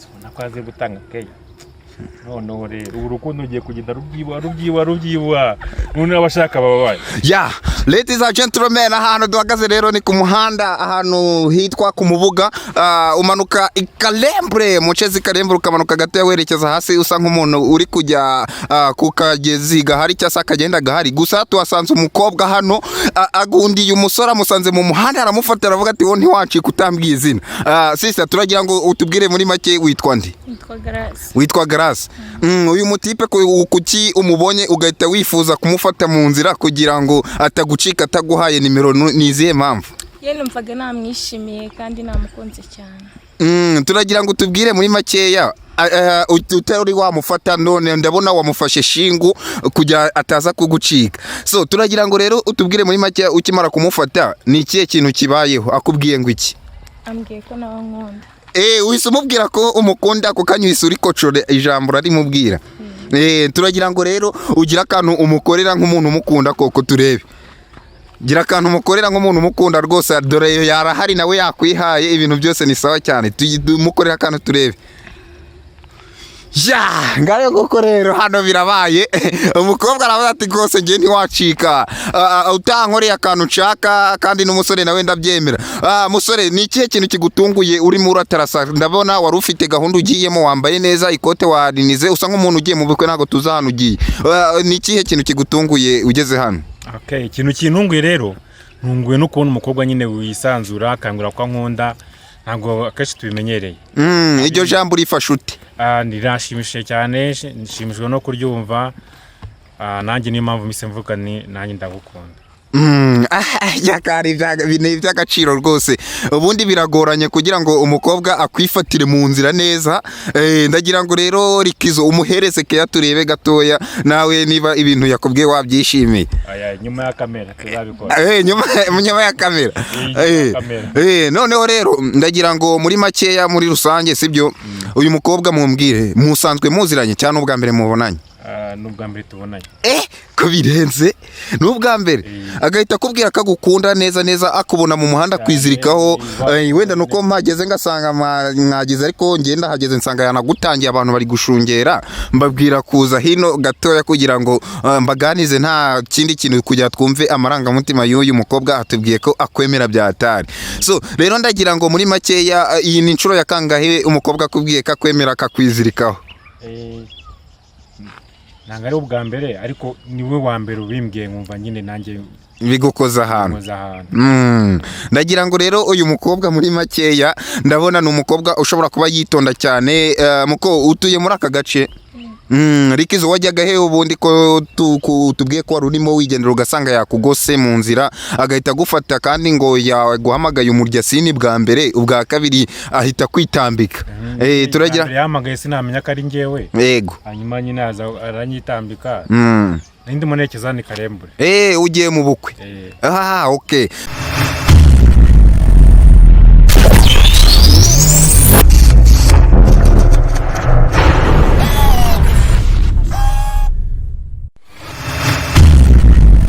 Ubona ko azi gutanga keya. Noneho rero ubu urukundo rugiye kugenda rubyibuha, rubyibuha, rubyibuha, noneho abashaka bababaye. Yeah, ladies and gentlemen, ahantu duhagaze rero ni ku muhanda, ahantu hitwa ku Mubuga. Umanuka i Karembure, mu nce z'i Karembure, ukamanuka gatoya werekeza hasi, usa nk'umuntu uri kujya ku kagezi gahari cyangwa se akagenda gahari. Gusa tuhasanze umukobwa hano, agundiye umusore, amusanze mu muhanda, aramufata, aravuga ati: "Wowe ntiwacika utambwiye izina." Sister, turagira ngo utubwire muri make, witwa nde? Nitwa Grace. Witwa Grace. Uyu mutipe kuki umubonye ugahita wifuza kumufata mu nzira kugira ngo atagucika ataguhaye nimero? Ni izihe mpamvu? Ye, numvaga namwishimiye kandi namukunze cyane. Turagira ngo utubwire muri makeya, utari wamufata, none ndabona wamufashe shingu kugira ataza kugucika. So turagira ngo rero utubwire muri makeya, ukimara kumufata ni ikihe kintu kibayeho? Akubwiye ngo iki? Ambwiye ko nawe ankunda. Uhise umubwira ko umukunda ako kanya, uhise urikocore ijambo urarimubwira. Turagira ngo rero ugire akantu umukorera nk'umuntu umukunda koko turebe. Gira akantu umukorera nk'umuntu umukunda rwose, dore yarahari nawe yakwihaye, ibintu byose ni sawa cyane. Tumukorera akantu turebe. Ya, ngayo koko rero hano birabaye. Umukobwa aravuga ati: "Rwose njye ntiwacika utankoreye akantu nshaka," kandi n'umusore nawe ndabyemera. Musore, ni ikihe kintu kigutunguye urimo uratarasa? Ndabona wari ufite gahunda ugiyemo, wambaye neza, ikote warinize, usa nk'umuntu ugiye mu bukwe, ntabwo tuzi ahantu ugiye. Ni ikihe kintu kigutunguye ugeze hano? Okay, ikintu kintunguye rero, ntunguwe no kubona umukobwa nyine wisanzura akangura ko ankunda. Ntabwo akenshi tubimenyereye. Iryo jambo urifashe ute? Rirashimishije cyane, nshimishijwe no kuryumva. Nanjye niyo mpamvu mpise mvuga ni nanjye ndagukunda. Yakari ni iby'agaciro rwose. Ubundi biragoranye kugira ngo umukobwa akwifatire mu nzira neza. Ndagira ngo rero Rikizo umuhereze keya turebe gatoya nawe niba ibintu yakubwiye wabyishimiye. Aya, nyuma ya kamera tuzabikora. Nyuma ya kamera. Nyuma ya kamera. Noneho rero ndagira ngo muri makeya, muri rusange, sibyo, uyu mukobwa mumbwire, musanzwe muziranye cyangwa ubwa mbere mubonanye? Ni ubwa mbere tubonanye. Ko birenze, ni ubwa mbere, agahita akubwira ko agukunda neza neza, akubona mu muhanda akwizirikaho. Wenda nuko mpageze ngasanga mwageze, ariko ngenda hageze nsanga yanagutangiye, abantu bari gushungera, mbabwira kuza hino gatoya kugira ngo mbaganize nta kindi kintu, kugira twumve amarangamutima y'uyu mukobwa. Atubwiye ko akwemera bya hatari. So rero ndagira ngo muri makeya, iyi ni inshuro ya kangahe umukobwa akubwiye ko akwemera akakwizirikaho? Ntabwo ari ubwa mbere, ariko niwe wa mbere ubimbwiye, nkumva nyine nanjye bigukoza ahantu. Nkoza ahantu. Ndagira ngo rero uyu mukobwa muri makeya, ndabona ni umukobwa ushobora kuba yitonda cyane. Muko utuye muri aka gace? Rikizo, wajyaga he ubundi ko tubwiye ko wari urimo wigendera ugasanga yakugose mu nzira, agahita agufata, kandi ngo yaguhamagaye umurya sini bwa mbere, ubwa kabiri ahita kwitambika? Turagira Mbere yahamagaye sinamenya ko ari njyewe. Hanyuma nyine aza aranyitambika. Nindi munerekeza ni Karembure. Ugiye mu bukwe? Eh. Ah, okay.